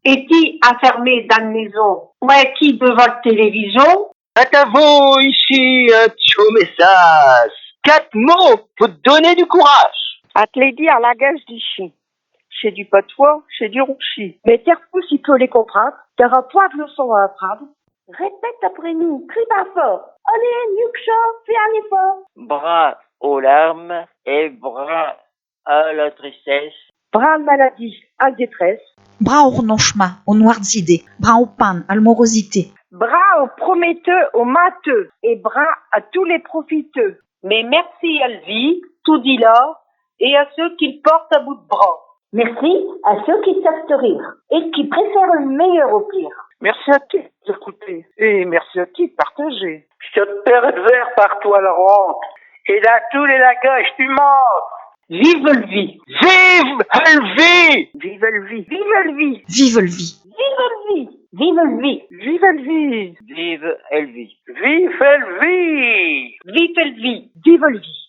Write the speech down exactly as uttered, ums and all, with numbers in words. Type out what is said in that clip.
Es-ti infermé dins t' maison ou es-ti devant l' télévision ? Attinds ichi un tiot message. Quate mots pour t' donner du courage. À te les dire à la gueuche d'ichi. Ch'est du patois, ch'est du rouchi. Mais terpous, si tu peux les comprinde, t'auras point d' leçon à apprinde. Répète après nous, crie ben fort. Allez, miux qu' cha, fais un effort. Brin aux larmes et brin à la tristesse. Brin à l' maladie, à l' détresse. Brin au r'nonch'mint, aux noires idées. Brin au pain, à l' morosité. Brin aux prometteux, aux minteux. Et brin à tous les profiteux. Mais merci à l' vie, toudis là, et à ceux qui l' portent à bout d' bras. Merci à ceux qui savent rire et qui préfèrent le meilleur au pire. Merci à ti d' écouter et merci à ti d' partager. Ch' que t' père et t' mère par toi la rendent et dins tous les langages du monde. Vive l' vie. Vive l' vie. Vive l' vie. Vive l' vie. Vive l' vie. Vive l' vie. Vive l' vie. Vive l' vie. Vive l' vie. Vive l' vie. Vive l' vie. Vive l' vie.